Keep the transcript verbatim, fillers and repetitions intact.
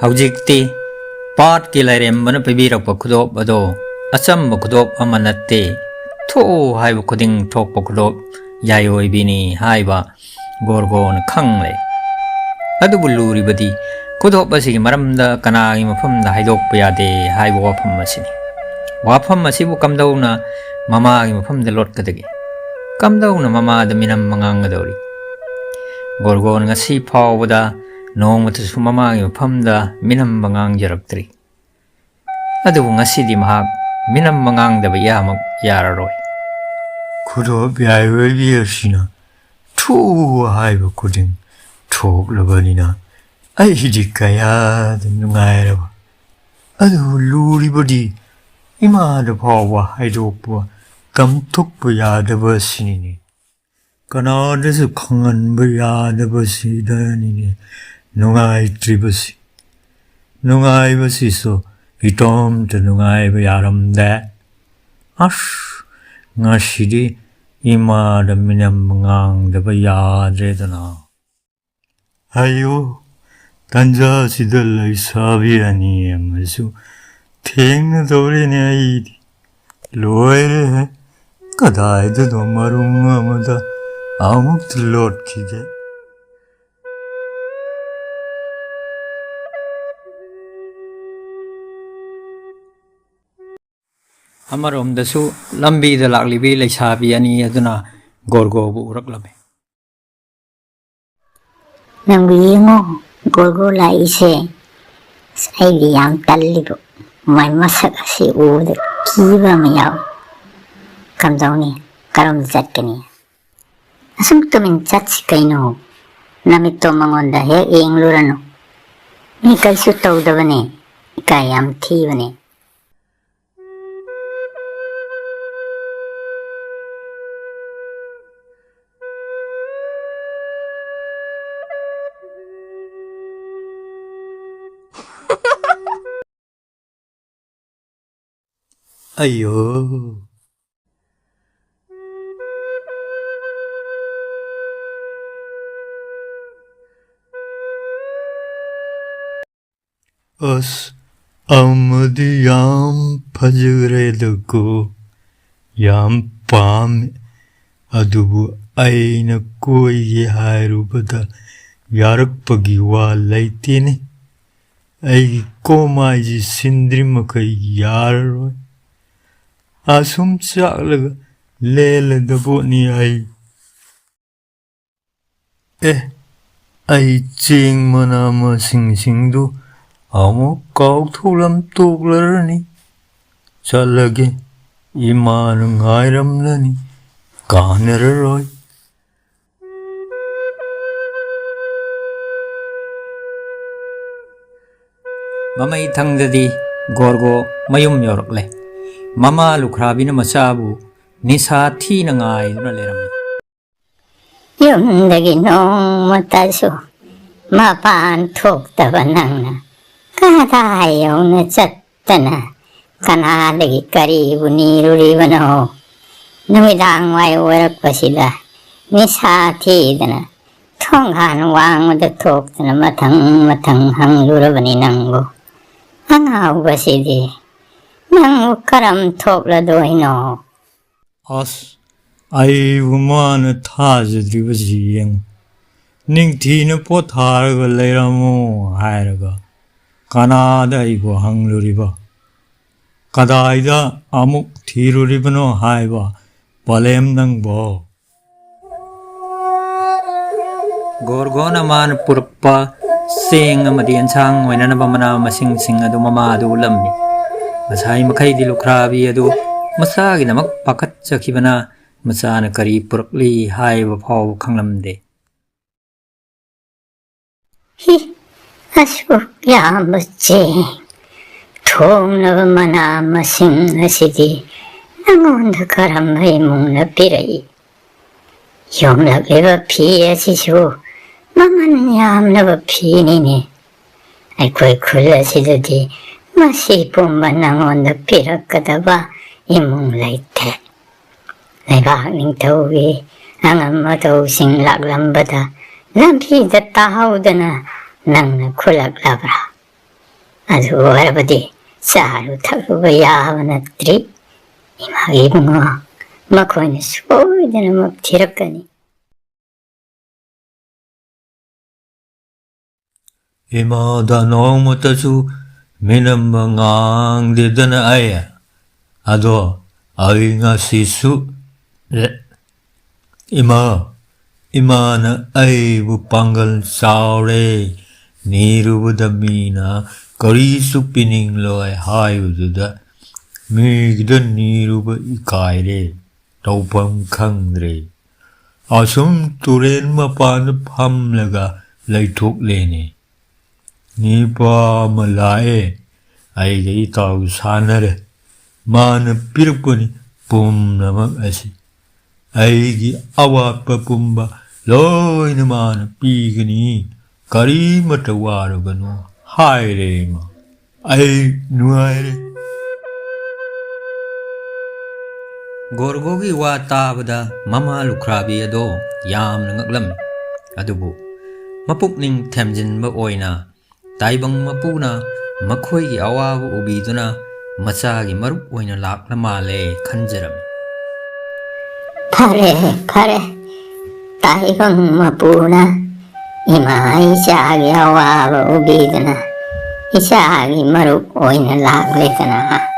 ꯍꯧꯖꯤꯛꯇꯤ ꯄꯥꯠꯀꯤ ꯂꯥꯏꯔꯦꯝꯕꯅ ꯄꯤꯕꯤꯔꯛꯄ ꯈꯨꯗꯣꯞ ꯑꯗꯣ ꯑꯆꯝꯕ ꯈꯨꯗꯣꯞ ꯑꯃ ꯅꯠꯇꯦ, ꯊꯣꯛꯎ ꯍꯥꯏꯕ ꯈꯨꯗꯤꯡ ꯊꯣꯛꯄ ꯈꯨꯗꯣꯞ ꯌꯥꯏꯑꯣꯏꯕꯤꯅꯤ ꯍꯥꯏꯕ ꯒꯣꯔꯒꯣꯅ ꯈꯪꯂꯦ꯫ ꯑꯗꯨꯕꯨ ꯂꯨꯔꯤꯕꯗꯤ ꯈꯨꯗꯣꯞ ꯑꯁꯤꯒꯤ ꯃꯔꯝꯗ ꯀꯅꯥꯒꯤ ꯃꯐꯝꯗ ꯍꯥꯏꯗꯣꯛꯄ ꯌꯥꯗꯦ ꯍꯥꯏꯕ ꯋꯥꯐꯝ ꯑꯁꯤꯅꯤ꯫ ꯋꯥꯐꯝ ꯑꯁꯤꯕꯨ ꯀꯝꯗꯧꯅ ꯃꯃꯥꯒꯤ ꯃꯐꯝꯗ ꯂꯣꯠꯀꯗꯒꯦ? ꯀꯝꯗꯧꯅ ꯃꯃꯥꯗ ꯃꯤꯅꯝꯕ ꯉꯥꯡꯒꯗꯧꯔꯤ? ꯒꯣꯔꯒꯣꯟ ꯉꯁꯤ ꯐꯥꯎꯕꯗ ꯅꯣꯡꯃꯇꯁꯨ ꯃꯃꯥꯒꯤ ꯃꯐꯝꯗ ꯃꯤꯅꯝꯕ ꯉꯥꯡꯖꯔꯛꯇ꯭ꯔꯤ꯫ ꯑꯗꯨꯕꯨ ꯉꯁꯤꯗꯤ ꯃꯍꯥꯛ ꯃꯤꯅꯝꯕ ꯉꯥꯡꯗꯕ ꯏꯌꯥꯃꯛ ꯌꯥꯔꯔꯣꯏ꯫ ꯈꯨꯗꯣꯞ ꯌꯥꯏꯑꯣꯏꯕꯤ ꯑꯁꯤꯅ ꯊꯣꯛꯎ ꯍꯥꯏꯕ ꯈꯨꯗꯤꯡ ꯊꯣꯛꯂꯕꯅꯤꯅ ꯑꯩꯗꯤ ꯀꯌꯥꯗ ꯅꯨꯡꯉꯥꯏꯔꯕ꯫ ꯑꯗꯨꯕꯨ ꯂꯨꯔꯤꯕꯗꯤ ꯏꯃꯥꯗ ꯐꯥꯎꯕ ꯍꯥꯏꯗꯣꯛꯄ ꯀꯝꯊꯣꯛꯄ ꯌꯥꯗꯕ ꯑꯁꯤꯅꯤꯅꯦ꯫ ꯀꯅꯥꯗꯁꯨ ꯈꯪꯍꯟꯕ ꯌꯥꯗꯕꯁꯤꯗꯅꯤꯅꯦ ꯅꯨꯡꯉꯥꯏꯇ꯭ꯔꯤꯕꯁꯤ꯫ ꯅꯨꯡꯉꯥꯏꯕꯁꯤꯁꯨ ꯏꯇꯣꯝꯇ ꯅꯨꯡꯉꯥꯏꯕ ꯌꯥꯔꯝꯗꯦ꯫ ꯑꯁ, ꯉꯁꯤꯗꯤ ꯏꯃꯥꯗ ꯃꯤꯅꯝ ꯉꯥꯡꯗꯕ ꯌꯥꯗ꯭ꯔꯦꯗꯅ꯫ ꯑꯌꯣ, ꯇꯟꯖꯥꯁꯤꯗ ꯂꯩꯁꯥꯕꯤ ꯑꯅꯤ ꯑꯃꯁꯨ ꯊꯦꯡꯅꯗꯧꯔꯦꯅꯦ ꯑꯩꯗꯤ꯫ ꯂꯣꯏꯔꯦꯍꯦ, ꯀꯗꯥꯏꯗꯅꯣ ꯃꯔꯨꯝ ꯑꯃꯗ ꯑꯃꯨꯛꯇ ꯂꯣꯠꯈꯤꯒꯦ꯫ ꯑꯃꯔꯣꯝꯗꯁꯨ ꯂꯝꯕꯤꯗ ꯂꯥꯛꯂꯤꯕꯤ ꯂꯩꯁꯥꯕꯤ ꯑꯅꯤ ꯑꯗꯨꯅ ꯒꯣꯔꯒꯣꯕꯨ ꯎꯔꯛꯂꯝꯃꯤ꯫ ꯅꯪꯕꯨ ꯌꯦꯡꯉꯣ, ꯒꯣꯔꯒꯣ ꯂꯥꯛꯏꯁꯦ꯫ ꯑꯁ, ꯑꯩꯗꯤ ꯌꯥꯝ ꯇꯜꯂꯤꯕꯨ꯫ ꯃꯥꯏ ꯃꯁꯛ ꯑꯁꯤ ꯎꯕꯗ ꯀꯤꯕ ꯑꯃ ꯌꯥꯎꯏ꯫ ꯀꯝꯗꯧꯅꯤ? ꯀꯔꯣꯝꯗ ꯆꯠꯀꯅꯤ? ꯑꯁꯨꯝ ꯇꯨꯃꯤꯟ ꯆꯠꯁꯤ ꯀꯩꯅꯣ꯫ ꯅꯃꯤꯠꯇꯣ ꯃꯉꯣꯟꯗ ꯍꯦꯛ ꯌꯦꯡꯂꯨꯔꯅꯨ꯫ ꯃꯤ ꯀꯩꯁꯨ ꯇꯧꯗꯕꯅꯦ꯫ ꯏꯀꯥꯏ ꯌꯥꯝ ꯊꯤꯕꯅꯦ꯫ ꯑꯌꯣ꯫ ꯑꯁ, ꯑꯃꯗꯤ ꯌꯥꯝ ꯐꯖꯈ꯭ꯔꯦꯗꯀꯣ, ꯌꯥꯝ ꯄꯥꯝꯃꯤ꯫ ꯑꯗꯨꯕꯨ ꯑꯩꯅ ꯀꯣꯏꯒꯦ ꯍꯥꯏꯔꯨꯕꯗ ꯌꯥꯔꯛꯄꯒꯤ ꯋꯥ ꯂꯩꯇꯦꯅꯦ꯫ ꯑꯩꯒꯤ ꯀꯣꯃꯥꯏꯁꯤ ꯁꯤꯟꯗ꯭ꯔꯤ ꯃꯈꯩ ꯌꯥꯔꯔꯣꯏ꯫ ꯑꯁꯨꯝ ꯆꯥꯛꯂꯒ ꯂꯦꯜꯂꯗꯕꯣꯠꯅꯤ ꯑꯩ꯫ ꯑꯦ, ꯑꯩ ꯆꯦꯡ ꯃꯅꯥ ꯃꯁꯤꯡꯁꯤꯡꯗꯨ ꯑꯃꯨꯛ ꯀꯥꯎꯊꯣꯛꯂꯝ ꯇꯣꯛꯂꯔꯅꯤ꯫ ꯆꯠꯂꯒꯦ, ꯏꯃꯥꯅ ꯉꯥꯏꯔꯝꯂꯅꯤ, ꯀꯥꯟꯅꯔꯔꯣꯏ꯫ ꯃꯃꯩ ꯊꯪꯗꯗꯤ ꯒꯣꯔꯒꯣ ꯃꯌꯨꯝ ꯌꯧꯔꯛꯂꯦ꯫ ꯃꯃꯥ ꯂꯨꯈ꯭ꯔꯥꯕꯤꯅ ꯃꯆꯥꯕꯨ ꯅꯤꯁꯥ ꯊꯤꯅ ꯉꯥꯏꯗꯨꯅ ꯂꯩꯔꯝꯃꯤ꯫ ꯌꯨꯝꯗꯒꯤ ꯅꯣꯡꯃꯇꯁꯨ ꯃꯄꯥꯟ ꯊꯣꯛꯇꯕ ꯅꯪꯅ ꯀꯗꯥꯏ ꯌꯧꯅ ꯆꯠꯇꯅ ꯀꯅꯥꯗꯒꯤ ꯀꯔꯤꯕꯨ ꯅꯤꯔꯨꯔꯤꯕꯅꯣ? ꯅꯨꯃꯤꯗꯥꯡ ꯋꯥꯏ ꯑꯣꯏꯔꯛꯄꯁꯤꯗ ꯅꯤꯁꯥ ꯊꯤꯗꯅ ꯊꯣꯡꯒꯥꯟ ꯋꯥꯡꯃꯗ ꯊꯣꯛꯇꯅ ꯃꯊꯪ ꯃꯊꯪ ꯍꯪꯂꯨꯔꯕꯅꯤ ꯅꯪꯕꯨ꯫ ꯑꯉꯥꯎꯕꯁꯤꯗꯤ ꯅꯪꯕꯨ ꯀꯔꯝ ꯊꯣꯛꯂꯗꯣꯏꯅꯣ? ꯑꯁ, ꯑꯩꯕꯨ ꯃꯥꯅ ꯊꯥꯖꯗ꯭ꯔꯤꯕꯁꯤ ꯌꯦꯡꯉꯨ꯫ ꯅꯤꯡꯊꯤꯅ ꯄꯣꯊꯥꯔꯒ ꯂꯩꯔꯝꯃꯣ ꯍꯥꯏꯔꯒ ꯀꯅꯥꯗ ꯑꯩꯕꯨ ꯍꯪꯂꯨꯔꯤꯕ? ꯀꯗꯥꯏꯗ ꯑꯃꯨꯛ ꯊꯤꯔꯨꯔꯤꯕꯅꯣ ꯍꯥꯏꯕ ꯄꯂꯦꯝ ꯅꯪꯕꯣ? ꯒꯣꯔꯒꯣꯅ ꯃꯥꯅ ꯄꯨꯔꯛꯄ ꯆꯦꯡ ꯑꯃꯗꯤ ꯑꯦꯟꯁꯥꯡ ꯑꯣꯏꯅꯅꯕ ꯃꯅꯥ ꯃꯁꯤꯡꯁꯤꯡ ꯑꯗꯨ ꯃꯃꯥ ꯑꯗꯨ ꯎꯠꯂꯝꯃꯤ꯫ ꯉꯁꯥꯏ ꯃꯈꯩꯗꯤ ꯂꯨꯈ꯭ꯔꯥꯕꯤ ꯑꯗꯨ ꯃꯆꯥꯒꯤꯗꯃꯛ ꯄꯥꯈꯠꯆꯈꯤꯕꯅ ꯃꯆꯥꯅ ꯀꯔꯤ ꯄꯨꯔꯛꯂꯤ ꯍꯥꯏꯕ ꯐꯥꯎꯕ ꯈꯪꯂꯝꯗꯦ꯫ ꯍꯤ, ꯑꯁꯨꯛ ꯌꯥꯝꯕ ꯆꯦꯡ ꯊꯣꯡꯅꯕ ꯃꯅꯥ ꯃꯁꯤꯡ ꯑꯁꯤꯗꯤ ꯅꯉꯣꯟꯗ ꯀꯔꯝꯕ ꯏꯃꯨꯡꯅ ꯄꯤꯔꯛꯏ? ꯌꯣꯝꯂꯛꯂꯤꯕ ꯐꯤ ꯑꯁꯤꯁꯨ ꯃꯃꯜ ꯌꯥꯝꯂꯕ ꯐꯤꯅꯤꯅꯦ꯫ ꯑꯩꯈꯣꯏ ꯈꯨꯜ ꯑꯁꯤꯗꯗꯤ ꯃꯁꯤ ꯄꯨꯝꯕ ꯅꯉꯣꯟꯗ ꯄꯤꯔꯛꯀꯗꯕ ꯏꯃꯨꯡ ꯂꯩꯇꯦ꯫ ꯂꯩꯕꯥꯛ ꯅꯤꯡꯊꯧꯒꯤ ꯑꯉꯝ ꯑꯊꯧꯁꯤꯡ ꯂꯥꯛꯂꯝꯕꯗ ꯂꯝꯕꯤꯗ ꯇꯥꯍꯧꯗꯅ ꯅꯪꯅ ꯈꯨꯜꯂꯛꯂꯕ꯭ꯔꯥ? ꯑꯗꯨ ꯑꯣꯏꯔꯕꯗꯤ ꯆꯥꯔꯨ ꯊꯛꯂꯨꯕ ꯌꯥꯕ ꯅꯠꯇ꯭ꯔꯤ꯫ ꯏꯃꯥꯒꯤ ꯏꯕꯨꯡꯉꯣ, ꯃꯈꯣꯏꯅ ꯁꯣꯏꯗꯅꯃꯛ ꯊꯤꯔꯛꯀꯅꯤ꯫ ꯏꯃꯥꯗ ꯅꯣꯡꯃꯇꯁꯨ ꯃꯤꯅꯝꯕ ꯉꯥꯡꯗꯦꯗꯅ ꯑꯩ꯫ ꯑꯗꯣ ꯑꯩ ꯉꯁꯤꯁꯨ, ꯑꯦ, ꯏꯃꯥ, ꯏꯃꯥꯅ ꯑꯩꯕꯨ ꯄꯥꯡꯒꯜ ꯆꯥꯎꯔꯦ, ꯅꯤꯔꯨꯕꯗ ꯃꯤꯅ ꯀꯔꯤꯁꯨ ꯄꯤꯅꯤꯡꯂꯣꯏ ꯍꯥꯏꯕꯗꯨꯗ ꯃꯤꯒꯤꯗ ꯅꯤꯔꯨꯕ ꯏꯀꯥꯏꯔꯦ, ꯇꯧꯐꯝ ꯈꯪꯗ꯭ꯔꯦ꯫ ꯑꯁꯨꯝ ꯇꯨꯔꯦꯟ ꯃꯄꯥꯟꯗ ꯐꯝꯂꯒ ꯂꯩꯊꯣꯛꯂꯦꯅꯦ꯫ ꯅꯤꯄꯥ ꯑꯃ ꯂꯥꯛꯑꯦ, ꯑꯩꯒ ꯏꯇꯥꯎ ꯁꯥꯟꯅꯔꯦ꯫ ꯃꯥꯅ ꯄꯤꯔꯛꯄꯅꯤ ꯄꯨꯝꯅꯃꯛ ꯑꯁꯤ꯫ ꯑꯩꯒꯤ ꯑꯋꯥꯠꯄ ꯄꯨꯝꯕ ꯂꯣꯏꯅ ꯃꯥꯅ ꯄꯤꯒꯅꯤ, ꯀꯔꯤꯃꯠꯇ ꯋꯥꯔꯨꯒꯅꯨ ꯍꯥꯏꯔꯦ ꯏꯃꯥ꯫ ꯑꯩ ꯅꯨꯡꯉꯥꯏꯔꯦ꯫ ꯒꯣꯔꯒꯣꯒꯤ ꯋꯥ ꯇꯥꯕꯗ ꯃꯃꯥ ꯂꯨꯈ꯭ꯔꯥꯕꯤ ꯑꯗꯣ ꯌꯥꯝꯅ ꯉꯛꯂꯝꯃꯤ꯫ ꯑꯗꯨꯕꯨ ꯃꯄꯨꯛꯅꯤꯡ ꯊꯦꯝꯖꯤꯟꯕ ꯑꯣꯏꯅ ꯇꯥꯏꯕꯪ ꯃꯄꯨꯅ ꯃꯈꯣꯏꯒꯤ ꯑꯋꯥꯕ ꯎꯕꯤꯗꯨꯅ ꯃꯆꯥꯒꯤ ꯃꯔꯨꯞ ꯑꯣꯏꯅ ꯂꯥꯛꯂ ꯃꯥꯜꯂꯦ ꯈꯟꯖꯔꯝꯃꯤ꯫ ꯐꯔꯦ, ꯐꯔꯦ, ꯇꯥꯏꯕꯪ ꯃꯄꯨꯅ ꯏꯃꯥ ꯏꯆꯥꯒꯤ ꯑꯋꯥꯕ ꯎꯕꯤꯗꯨꯅ ꯏꯆꯥꯒꯤ ꯃꯔꯨꯞ ꯑꯣꯏꯅ ꯂꯥꯛꯂꯦꯗꯅ꯫